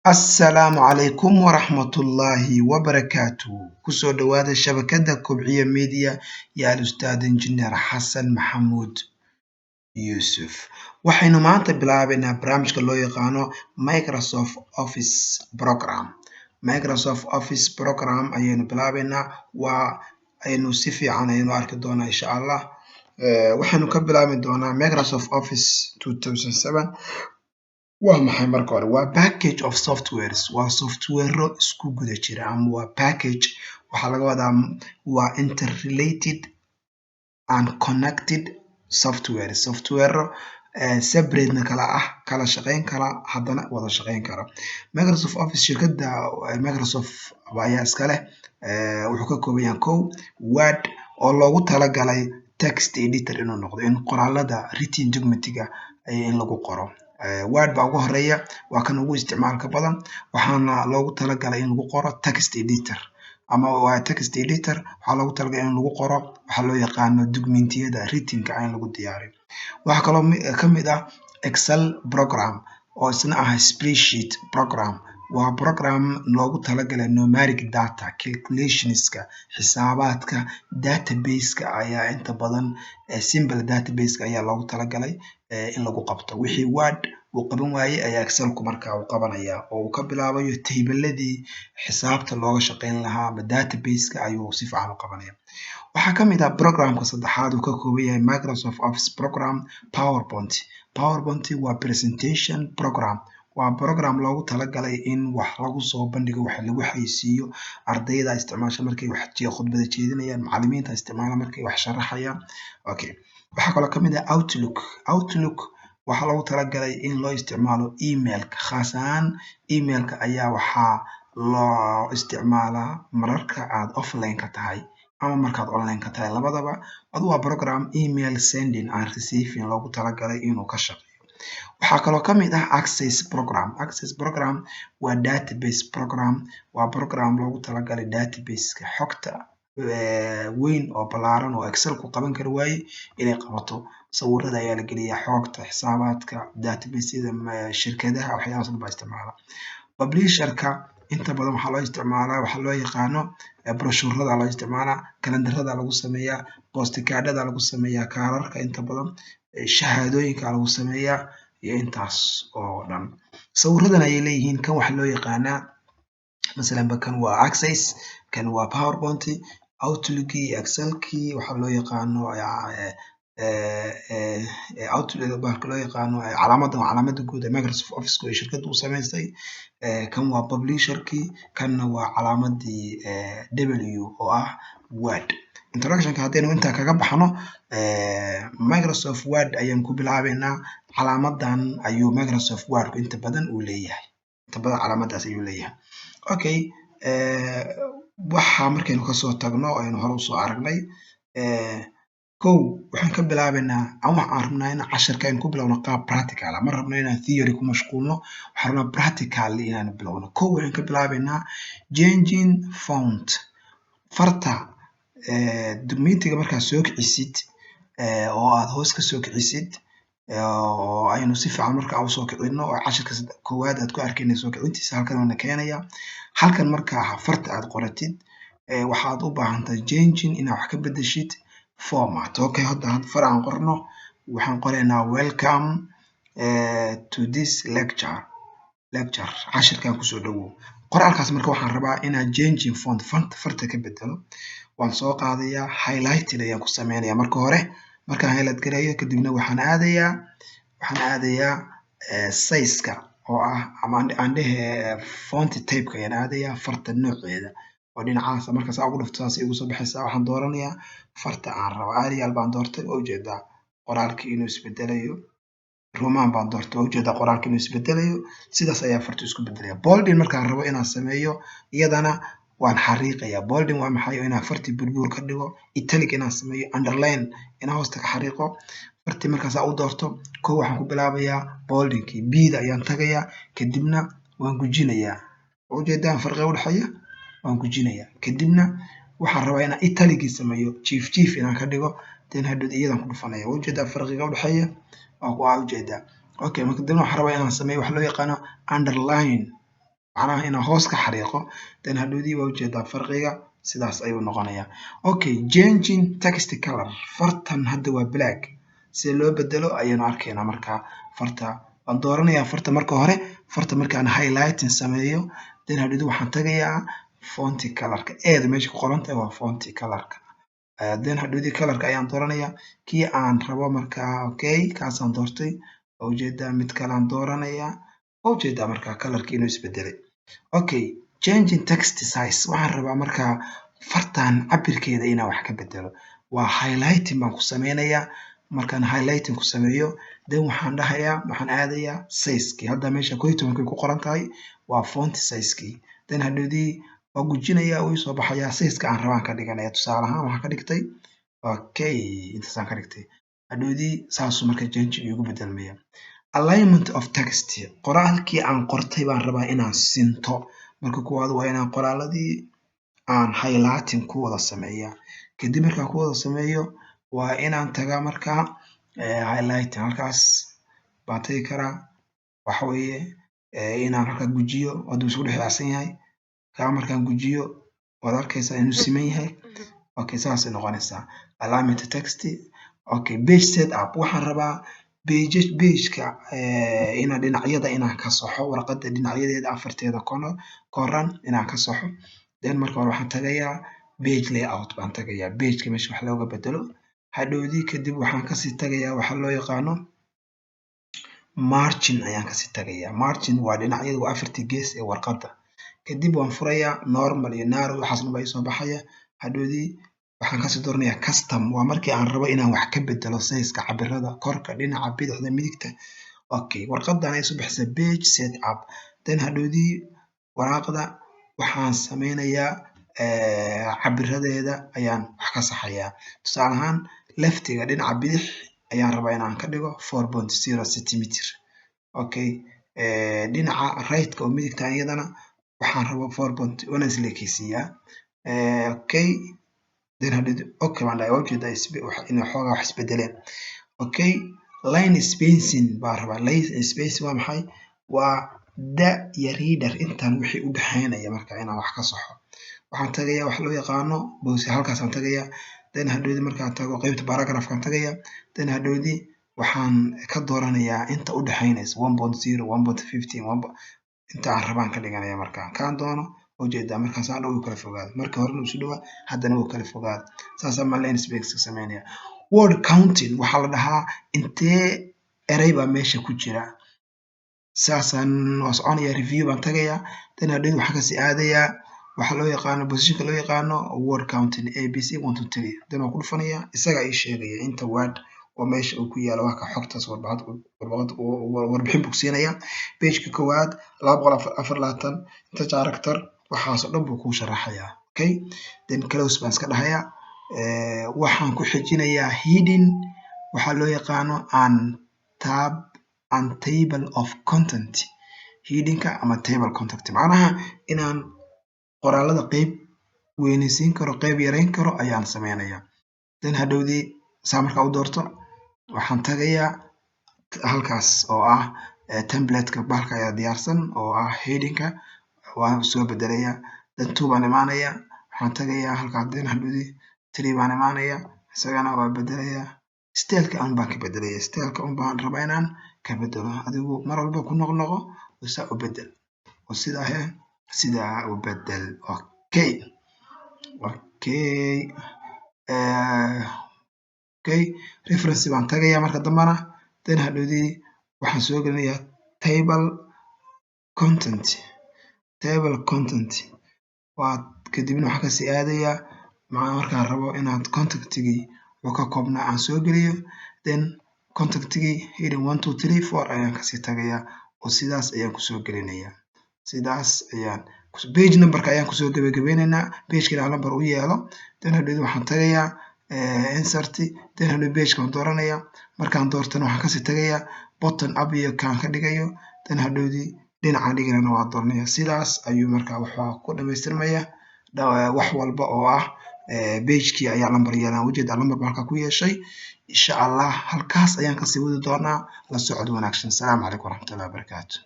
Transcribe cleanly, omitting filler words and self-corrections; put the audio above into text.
Assalaamu calaykum waraxmatullaahi wabarakaatu. Kusoo dhawaada shabakada Kobciya Media iyo al-Ustaad Injineer Xasan Maxamuud Yuusuf. Waxaynu maanta bilaabaynaa barnaamijka loo yaqaano Microsoft Office Program. Microsoft Office Program ayaynu bilaabaynaa. Waa aynu si fiican aynu arki doonaa, insha Allah. Waxaynu ka bilaabi doonaa Microsoft Office 2007 waa maxay. Marka hore, waa package of softwares, waa software-o isku guda jira ama waa package. Waxaa laga wadaa waa interrelated and connected software, software separate-na kala ah, kala shaqeyn kara, haddana wada shaqeyn kara. Microsoft Office shirkadda Microsoft ayaa iska leh. Wuxuu ka kooban yahay kow, Word, oo loogu talagalay text editor inuu noqdo, in qoraalada written documentiga in lagu qoro. Word baa ugu horeeya, waa kan ugu isticmaalka badan. Waxaana loogu talagalay in lagu qoro text editor ama waa text editor. Waxaa loogu talagalay in lagu qoro waxaa loo yaqaano documentiyada writtenka in lagu diyaariyo. Waxaa kaloo kamid ah Excel program, oo isna ah spreadsheet program. Waa program loogu talagalay numeric data calculationska, xisaabaadka, database-ka ayaa inta badan, simple database-ka ayaa loogu talagalay in lagu qabto. Wixii Word uu qaban waayey ayaa Excelku markaa uu qabanaya, oo uu ka bilaabayo tableladii xisaabta looga shaqeyn lahaa ama database-ka ayuu si fiican u qabanaya. Waxaa kamid ah programka saddexaad uu ka kooban yahay Microsoft Office Program, PowerPoint. PowerPoint waa presentation program, waa program loogu talagalay in wax lagu soo bandhigo, wax lagu xayeysiiyo. Ardayda isticmaasha markay wax khudbada jeedinayaan, macallimiinta isticmaala markay wax sharaxayaan. Okay, waxaa kaloo kamid ah Outlook. Outlook waxaa loogu talagalay in loo isticmaalo emailka. Khaas ahaan emailka ayaa waxaa loo isticmaalaa mararka aad offline ka tahay ama markaad online ka tahay, labadaba. Adu waa program email sending and receiving loogu talagalay inuu ka shaqeeyo. Waxaa kaloo kamid ah Access program. Access program waa database program, waa program loogu talagalay databaseka, xogta weyn oo ballaaran oo Excel ku qaban kari waaye inay qabato. Sawirada ayaa la geliyaa, xogta xisaabaadka, databaseyada shirkadaha, waxyaalahaas dhan baa isticmaala. Publisherka inta badan waxaa loo isticmaalaa waxaa loo yaqaano broshurada loo isticmaalaa, kalendarada lagu sameeyaa, postcardada lagu sameeyaa, kaararka, inta badan shahaadooyinka lagu sameeyaa iyo intaas oo dhan. Sawiradan ayay leeyihiin. Kan waxaa loo yaqaanaa masalanba, kan waa Access, kan waa PowerPoint, Outlookii iyo Excelkii. Waxaa loo yaqaano Outlook, bahalka loo yaqaano calaamadan waa calaamada guud ee Microsoft Office ee shirkadda u sameysay. Kan waa Publisherkii, kanna waa calaamadii W oo ah Word. Introductionka haddaynu intaa kaga baxno, Microsoft Word ayaan ku bilaabeynaa. Calaamadan ayuu Microsoft Wordku inta badan uu leeyahay, inta badan calaamadaas ayuu leeyahay. Okay, waxa markaynu kasoo tagno aynu hore usoo aragnay, kow waxaan ka bilaabeynaa ama waxaan rabnaa in casharka aynu ku bilowno qaab practical ah. Ma rabno inaan theory ku mashquulno, waxaan rabnaa practical inaanu bilowno. Kow, waxaan ka bilaabeynaa changing font, farta. Documentiga markaad soo kicisid oo aad hoos ka soo kicisid, oo aynu si fiican markaa usoo kicino, oo cashirka koowaad aad ku arkayna soo kicintiisa, halkan uuna keenaya. Halkan markaa farta aad qoratid, waxaad u baahantahay changing, inaad wax ka bedeshid format. Okay, hadda far aan qorno, waxaan qoraynaa "Welcome to this lecture", cashirkan kusoo dhawow. Qoraalkaas marka waxaan rabaa inaan changing font, font, farta ka bedelo. Waan soo qaadayaa, highlighting ayaan ku sameynaya marka hore. Markaan highlight gareeyo kadibna waxaan aadayaa size-ka oo ah ama aan dhehe font type-ka ayaan aadayaa, farta nooceeda oo dhinacaas. Marka saa ugu dhufto, saas igu soo baxaysaa. Waxaan dooranayaa farta aan rabo. Arial baan doortay, waa ujeedaa qoraalkii inuu isbedelayo. Roman baan doortay, waa ujeedaa qoraalka inuu isbedelayo. Sidaas ayaa fartu isku bedelaya. Bolding markaan rabo inaan sameeyo, iyadana waan xariiqayaa. Bolding waa maxay? Inaan fartii burbuur ka dhigo. Italic inaan sameeyo, underline inaan hoosta ka xariiqo. Fartii markaas u doorto, kow waxaan ku bilaabayaa boldingkii, B-da ayaan tagayaa, kadibna waan gujinayaa. Waa ujeedaan farqiga udhexeeya? Waan gujinayaa, kadibna waxaan rabaa inaan italicgii sameeyo, jiif jiif inaan ka dhigo. Then hadhow iyadan ku dhufanaya. Waa ujeedaa farqiga udhexeeya? Waa ujeedaa. Okay, marka kadibna waxaan rabaa inaan sameeyo wax loo yaqaano underline. Macnaha inaan hoos ka xariiqo. Then hadhowdii waa ujeedaa farqiga, sidaas ayuu noqonayaa. Okay, changing text color. Fartan hadda waa black, sida loo bedelo ayaynu arkaynaa. Markaa farta waan dooranayaa. Farta marka hore, farta markaan highlighting sameeyo, then hadhowdii waxaan tagayaa font colorka. Eeda meesha ku qoran tahay waa font colorka. Then hadhowdii colorka ayaan dooranayaa kii aan rabo markaa. Okay, kaasaan doortay, waa ujeedaa. Mid kalaan dooranayaa, waa ujeedaa markaa colorki inuu isbedelay. Okay, changing text size. Waxaan rabaa markaa fartan cabirkeeda inaan wax ka bedelo. Waa highlighting baan ku sameynayaa. Markaan highlighting ku sameeyo, then waxaan dhahayaa, waxaan aadayaa sizekii. Hadda meesha 11-kay ku qoran tahay waa font sizekii. Then hadhowdii waa gujinayaa, wuu soo baxayaa. Sizeka aan rabaan ka dhiganaya. Tusaale ahaan waxaan ka dhigtay, okay, intaasaan ka dhigtay. Hadhowdii saasuu marka change iigu bedelmaya. Alignment of text. Qoraalkii aan qortay baan rabaa inaan sinto. Marka koowaad waa inaan qoraaladii aan highlighting ku wada sameeyaa. Kadib markaan ku wada sameeyo, waa inaan tagaa markaa highlighting. Halkaas baan tagi karaa. Waxa weeye inaan halkaa gujiyo. Hadduu isku dhex yaacsan yahay kaa, markaan gujiyo, waad arkaysaa inuu siman yahay. Okay, saasay noqonaysaa alignment text. Okay, page set up. Waxaan rabaa page pageka inaan dhinacyada inaan ka saxo, warqadda dhinacyadeeda afarteeda kono koran inaan ka saxo. Then marka hore waxaan tagayaa page layout baan tagayaa, pageka meesha wax looga bedelo. Hadhowdii kadib waxaan kasii tagayaa waxa loo yaqaano margin ayaan kasii tagayaa. Margin waa dhinacyada, waa afartii gees ee warqadda. Kadib waan furayaa normal iyo narrow, waxaasna baa iisoo baxaya. Hadhowdii waxaan kasii dooranayaa custom. Waa markii aan rabo inaan wax ka bedelo sizeka, cabirada, korka, dhinaca bidixda, midigta. Okay, warqadan ay soo bixisa page set up. Then hadhowdii waraaqda waxaan sameynayaa cabiradeeda ayaan wax ka saxayaa. Tusaale ahaan, leftiga, dhinaca bidix ayaan rabaa inaan ka dhigo 4.0 centimeter. Okay, dhinaca right-ka oo midigta iyadana waxaan rabaa 4.1 isla ekeysiiyaa. Okay, then hadhowdii okay baan dhahay. Waa ujeedaa inay xoogaa wax isbedeleen. Okay, line spacing baan rabaa. Line spacing waa maxay? Waa da iyo reader intan wixii u dhexeynaya marka inaan wax ka saxo. Waxaan tagayaa wax loo yaqaano boos, halkaasaan tagayaa. Then hadhowdii markaan tago qeybta paragraphkaan tagayaa. Then hadhowdii waxaan ka dooranayaa inta u dhexeynaysa 1.0, 1.15, inta aan rabaan ka dhiganaya marka kaan doono. Ujeedaa markaas hadha wuu kala fogaado. Marka horena isu dhawaa, haddana wuu kala fogaado. Saasaa ma line spacing sameynaya. Word counting waxaa la dhahaa intee erey baa meesha ku jira. Saasaan waa soconaya, review baan tagayaa. Then hadhowdii waxaan kasii aadayaa waxa loo yaqaano positionka loo yaqaano word counting, A B C 1 2 3. Then waan ku dhufanayaa, isagaa ii sheegaya inta word oo meesha uu ku yaalo. Waa ka xogtaas warbixin buu siinaya. Pageka koowaad 224 inta character, waxaas oo dhan buu kuu sharaxayaa. Okay, then close baan iska dhahayaa. Waxaan ku xijinayaa heading, waxaa loo yaqaano and tab and table of content. Headingka ama table content, macnaha inaan qoraalada qeyb weyneysiin karo, qeyb yareyn karo ayaan sameynayaa. Then hadhowdii saa markaa u doorto, waxaan tagayaa halkaas oo ah templateka. Bahalka ayaa diyaarsan oo ah headingka, waan soo bedelayaa. Then two baan imaanayaa, waxaan tagayaa halkaa. Then hadhowdii three baan imaanayaa, isagana waa bedelayaa. Styleka un baan ka bedelaya, styleka un baan rabaa inaan ka bedelo. Adigu mar walba ku noqnoqo oo saa u bedel oo sidaa he sidaa u bedel. Okay, reference baan tagayaa marka dambana. Then hadhowdii waxaan soo gelinayaa table content. Table content waa kadibna waxaan kasii aadayaa markaan rabo inaad contentigii wuxuu ka koobnaa aan soo geliyo. Then contentigii heading 1 2 3 4 ayaan kasii tagayaa oo sidaas ayaan kusoo gelinayaa. Sidaas ayaan page numberka ayaan kusoo gabagabeyneynaa. Pageka inaan number u yeelo. Then hadhowdii waxaan tagayaa insert. Then hadhow pageka waan dooranayaa. Markaan doortana, waxaan kasii tagayaa bottom up iyo kaan ka dhigayo. Then hadhowdii dhinacaan dhiganana waa dooranaya. Sidaas ayuu marka wuxuu ku dhamaystirmaya wax walba oo ah pagekii ayaa lambar yeelan. Ujeeda lambar baa halkaa ku yeeshay. Insha Allah halkaas ayaan kasii wadi doonaa. La socod wanaagsan. Asalaamu calaykum waraxmatullahi wabarakaatu.